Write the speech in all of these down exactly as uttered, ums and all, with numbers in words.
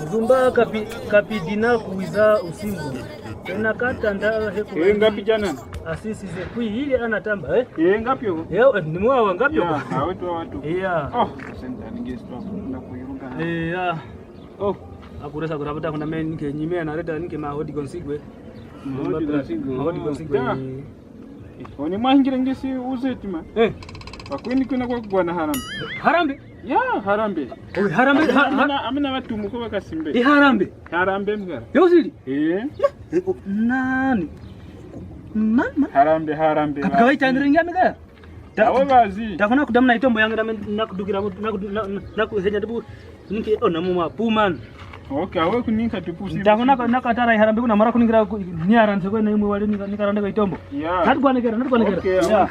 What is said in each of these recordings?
Muzumba kapi-, kapidina kuwiza usimbwa. Ena katanda he ku- Eh, ngapi jana? Asisize kwi ile anatamba, eh? Eh, ngapi yo? Yo, eh, ni mwawa ngapi yo? Ya, awe tu awa tu. Ya. Oh, senta ninge sitwa kufunda kuyiruka. Eh, ya. Oh. Akuresa kurapata kuna me nike nyime analeta nike mahodi konsigwe. Mahodi konsigwe. Mahodi konsigwe. Ya. Eh, oni mwahingire ngesi uze tima. Eh. Pakwini kuna kwa kugwana harambe. Harambe? Ya, harambe. Oh, harambe, ha-, ha- Amina, amina watumu ko wakasimbe. Eh, harambe. Harambe mgara. Yo sili? Eh. Eh, oh, nani? Mama. Harambe, harambe. Kapika waitandire ngamika. Ta-, awe bazi. Takona kudamuna itombo yangu na men-, nakudukira mu-, nakudu-, na, na, nakuhenya tibu, ninke ona muma puman. Okay, awe kuninka tipu si. Takona ka-, nakatara iharambe kuna mara kuningira ku-, niara nseko na imwe wale nika-, nikaranda kwa itombo. Ya. Natukwanekera, natukwanekera. Okay, ya.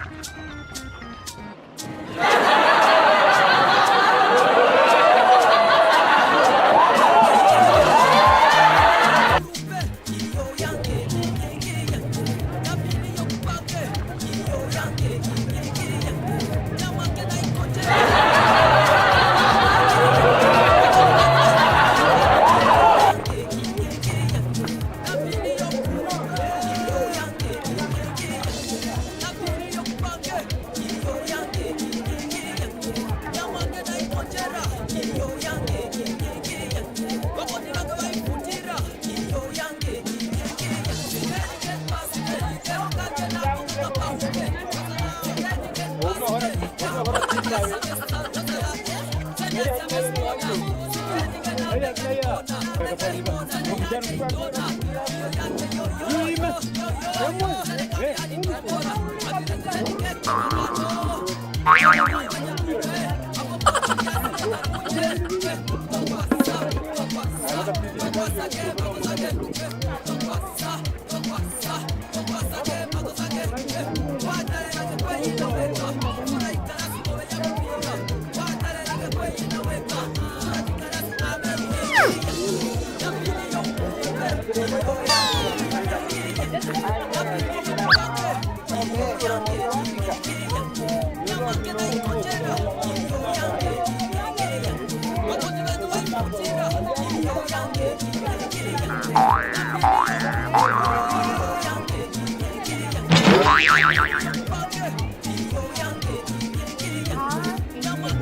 Awe.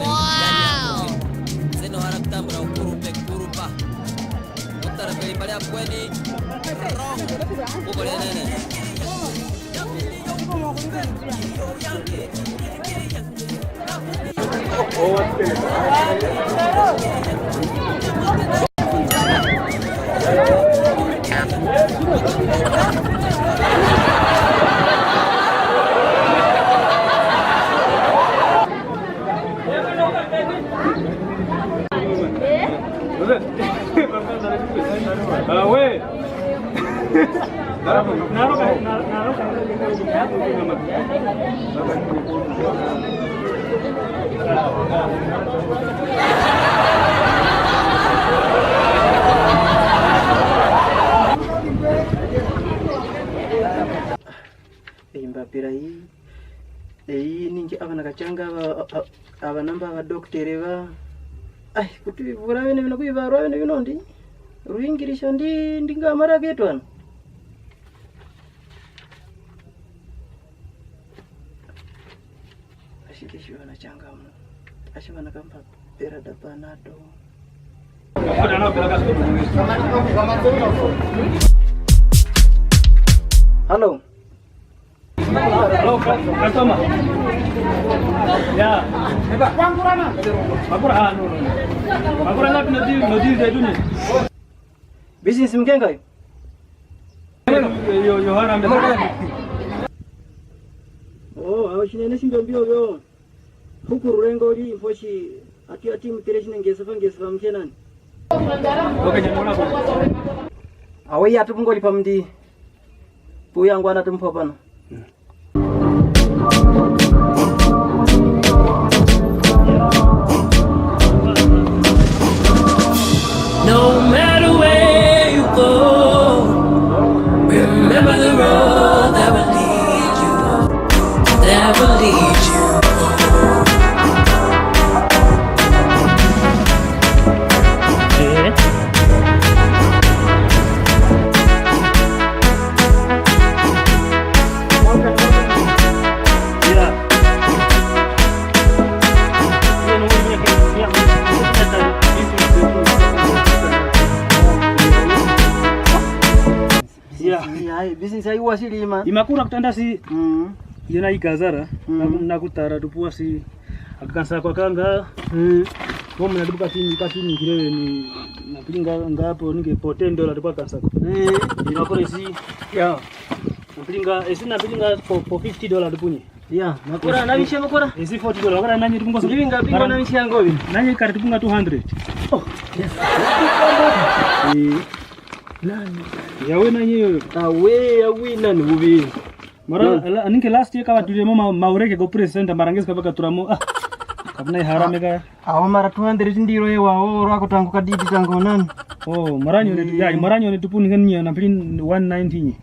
Wow. Seno hara kutambula ukurupe kurupa. Kutara peli pali akweni. Kuko lenene. Ah, ouais. Ei, mbapira iyi. Ei, ningi abana kachanga aba, a-, a-, abanamba abadokitere ba. Ai, kuti bura bene bino kuibarwa bene bino ndi. Ruingirisho ndi, ndi ngamara ketu ano. Ai, Shikishiwa na changamu. Ashiwa na kampa pera da panado. Hello. Hello, customer. Yeah. Makura, ah, no, no, no. Makura ngapi no deal, no deal zetu ni. Business mkenga yo. Yo, yo, hara mbe. Oh, awo shinene shimbio mbio yo. Huku rurengo li mposhi ati ati mutere shine ngese fa ngese fa mkenani. Okay, nyamona ko. Awe ya tupu ngoli pamdi. Puya ngwana tumpopana. No matter where you go, remember the road that will lead you, that will lead you. Yeah. Business ayi, business ayi wasili ima. Imakura kutanda si. Mm. Yena ikazara. Mm. Naku-, nakutara tupuwa si. Akakansa kwa kanga. Mm. Kwa mna duka tini, ka tini kile ni. Napilinga ngapo ninge po ten dollar tupuwa kansa kwa. Eh. Imakura si. Yeah. Napilinga, esi napilinga po, po fifty dollar tupunye. Yeah, makura, namishe makura. Ezi forty dollar, makura nanye tupunga so. Ibi nga bingo namishe yango bi. Nanye kare tupunga two hundred. Oh, yes. Eh. Nani? Yawe nanye yoyo. Awe, yawe nani ubi. Mara, ala, aninke last year kawa tulemo ma, maureke go present, marangezi kabaka turamo. Ah, kapina iharame ka. Awo mara two hundred ndiro ewa, o, rwako tango kadidi tango nani. Oh, maranyo ne, ya, maranyo ne tupuni kanye, nampili one ninety nye.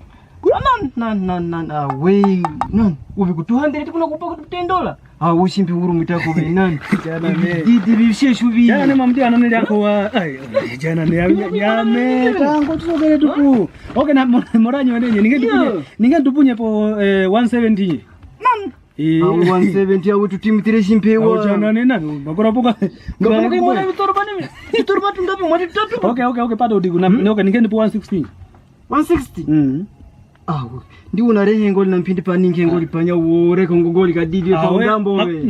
Kula nan, nan, nan, nan, ah, we, nan, ubi ku two hundred kuna kupa ku ten dollar. Ah, ushimpi uru mita ko be nan. Jana ne. Di, di, di, bi, sheshu bi. Jana ne mamdi anone lyako wa, ay, jana ne, ya, ya, ya, me, tango tusogele tupu. Okay, na, mo-, moranyo ne, ninge tupunye, ninge tupunye po, eh, one seventy. Nan. Eh. Ah, one seventy, ah, we tutimitire shimpewa. Ah, jana ne, nan, makura poka. Makura poka, mwana vitoro bani mi. Vitoro batu ngapi, mwana vitatu. Okay, okay, okay, pato diku, na, okay, ninge tupu one sixty. One sixty? Mm. Ah, ndi unarehe ngoli na mpindi pani nke ngoli panya uore ko ngoli kadidi pa ungambo we.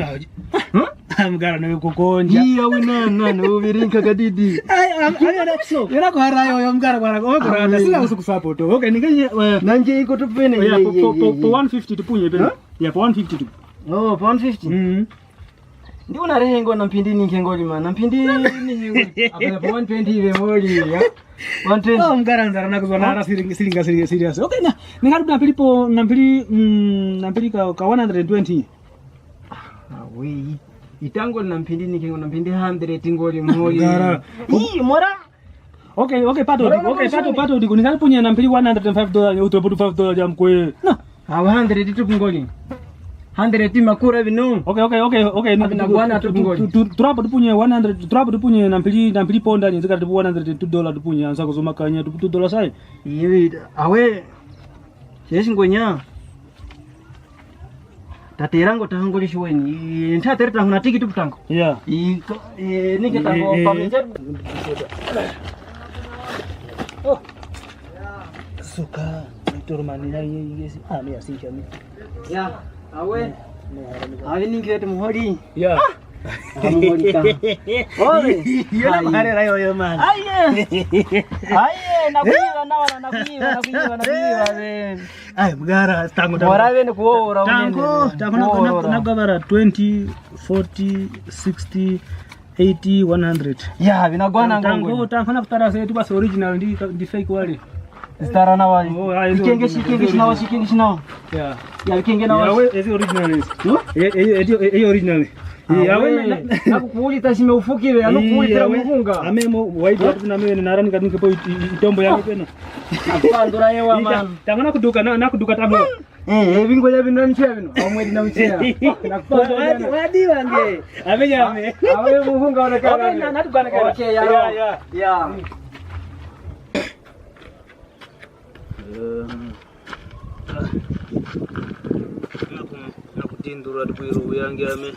Huh? Mgara no kukonja. Iya, we na, na, no ubirinka kadidi. Ay, am, ay, ay, so. Yena ko hara yo, yo mgara kwa, o, kwa, sina usu kusupport. Okay, ninge, eh, nanje iko tupene. Yeah, po, po, po, po one fifty tupunye pene. Huh? Yeah, po one fifty tu. Oh, po one fifty. Mm. Ndi unarehe ngoli na mpindi ninke ngoli mana. Na mpindi ninke ngoli. Apa ya po one twenty ibe ngoli, ya. One twenty. Oh, mgara nzara nakuzwa nara siri-, siringa, siringa, serious. Okay, na, ningaru nampili po, nampili, mm, nampili ka, ka one hundred twenty. Ah, we, i-, itango na mpindi ninke ngoli, na mpindi hundred ngoli moli. Mgara. Ii, mora. Okay, okay, pato, okay, pato, pato, diku, ningaru punye nampili one hundred and five dollar, utopo tu five dollar ya mkwe. Na. Awa hundred tupu ngoli. Hundred makura binu. Okay, okay, okay, okay. Abina tu-, bwana tu-, tupu ngoli. Tu-, tu-, turapo tupunye one hundred, turapo tupunye nampili, nampili ponda, nyi zika tupu one hundred and two dollar tupunye, ansa kuzuma kanya, tupu two dollar sai. Iwi, awe. Sheshi ngwenya. Taterango tango lishiweni. Ntatere tango na tiki tupu tango. Yeah. Iko, eh, nike tango, eh, eh, pamete. Oh. Suka, Victor Manila, ye, ye, si, ah, me, asincha, me. Ya, awe. Awe ninge tu muholi. Ya. Ah, muholi ka. Oye. Yo na muholi la yo, yo, man. Aye. Aye, nakuiwa, na, na, nakuiwa, nakuiwa, nakuiwa, man. Aye, mgara, tango, tango. Mora bene kuora, tango, tango, na, na, na, gabara twenty, forty, sixty, eighty, one hundred. Ya, binagwana ngongwe. Tango, tango na kutara se tu basi original ndi, ndi fake wale. Zitara na wale. Oh, ah, izo ikenge, original. Shikenge shinawa, shikenge shinawa. Ya. Ya, ikenge na wale. Ya, we, ezi original ezi. Huh? E, e, e, e, e original. Ah, ya, we, we, na, na, nakukuulita shime ufukile, ya, nakukuulita we, muhunga. Ame mo, wide, huh? Watu na me, nara ni kadunke po it-, it-, itombo ya pena. Apandura yewa, man. Tango na kuduka, na, na kuduka tango. Eh, eh, bingo ya bino nche bino. Omwe dina uche ya. Nakupanga wadi, wadi wange. Ame ya ame. Awe muhunga onekana. Okay, na, natukana kana. Okay, ya, ya, ya. Ya. Um, Ndura tukwiru uyange ame.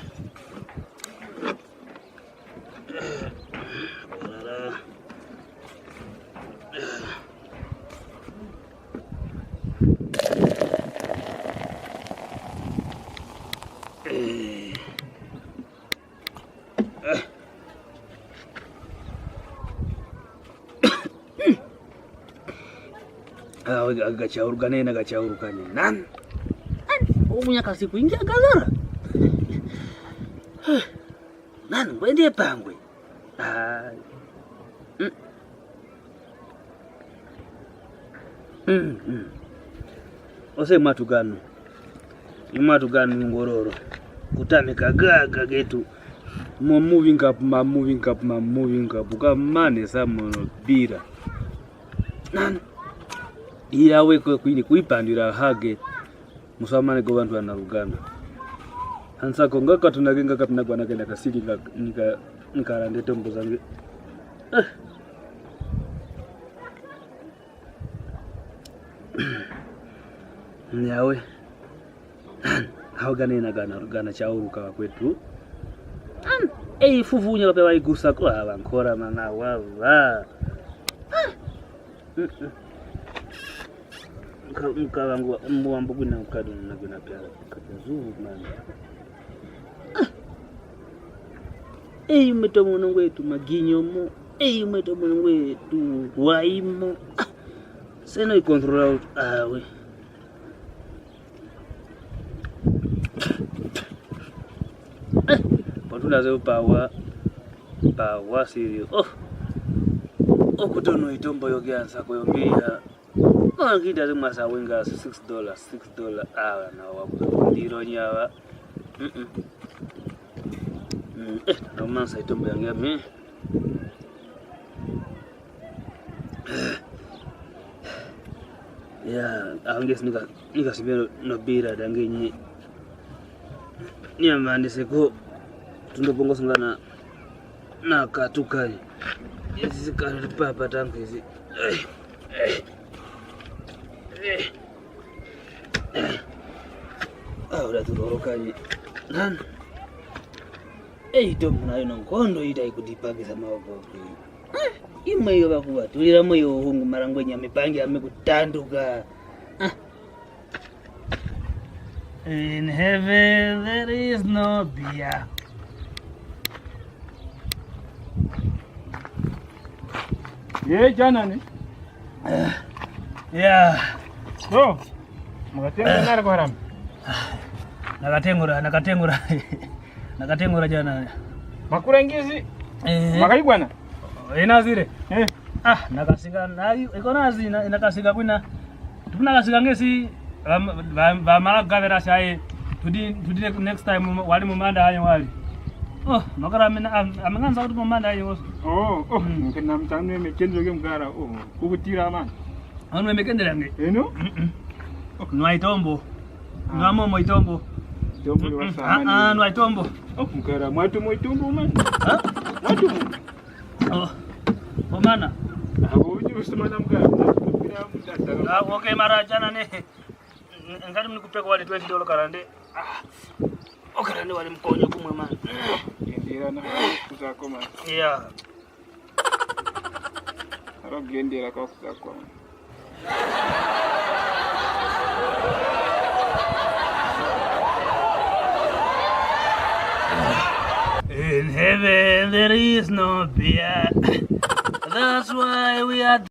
Eh. Eh. Ah, ga, gachauru, ganena gachauru kanye. Nan? Nan? Omunya kasi kwingi agazara. Nan, ngwende pangwe. Ah. Mm. Mm, mm. Ose mwatu ganu. Mwatu ganu Ngororo. Kutamika gaga getu. Mo moving up, ma moving up, ma moving up. Kamane sa mono bira. Nan. Iya we ko kwini kwipandira hage. Musamaneko bantu bana Uganda. Ansako ngakatunage, ngakatunagwanage na kasiri nga, nika, nikarande tombo zange. Eh. Nyawe. Hau ganena gana, gana chauruka kwetu. Ei, fufu unya kape waigusa kwa abankora mana wawa. Ah. Mm, mm. Mka-, mkalangu wa-, mbu wambu kwina mkadu na kwina pya, kapya zuru mwana. Ah. Ei, mweto mono ngwetu maginyo mo. Ei, mweto mono ngwetu waimo. Ah. Seno i control out awe. Eh, patunaze pawa, pawa siri. Oh. Okutono itombo yoge ansako yombiriha. Mangida ze mwasa winga six dollars, six dollars. Ah, na wakuto ndiro nyawa. Mm-mm. Mm, eh, no mansa itombo yange ame. Ya, angesi nika, nika simbe no bira dange nyi. Ni amande seko. Tundo pongo sungana na katuka ni. Ezi zikana papa tangu ezi. Eh, eh, eh. Ah, ura turoro kanye. Nan. Ei, tombo nayo nonkondo ita ikudipagisa maoko. Eh, imwe yo bakuba, tulira mwe yo hungu marangwe nyame pangi ame kutanduka. Ah. In heaven there is no beer. Ye, jana ni? Yeah. So, mwakatengura nari kwa harambee? Nakatengura, nakatengura. Nakatengura jana. Makura ngizi? Eh. Mwakaigwana? Ena zire. Eh. Ah, nakasinga, na, iko na zina, nakasinga kwina. Tupuna kasinga ngesi, ba, ba, bamala kugavera shaye. Tudi, tudi ne-, next time, wali mumanda aye wali. Oh, makara amena, am-, amenganza kuti mumanda aye woso. Oh, oh, mm. Nkena mtanu eme kendro ke mgara, oh, kukutira man. Anu eme kendra nge. Eno? Mm-mm. Nwa itombo. Ah. Nwa momo itombo. Itombo. Mm-mm. Iwasa. Ah, mani. Ah, nwa itombo. Oh, mkara, mwatumo itombo, man. Ha? Mwatumo. Oh. Omana. Ah, uji usimana mkara. Ah, okay, mara jana ne. N-, ngati mnikupeko wali twenty dollar karande. Ah. Okarande wali mkonyo kumwe, man. Gendera na kuzako, man. Yeah. Aro gendera kwa kuzako, man. In heaven there is no beer. That's why we are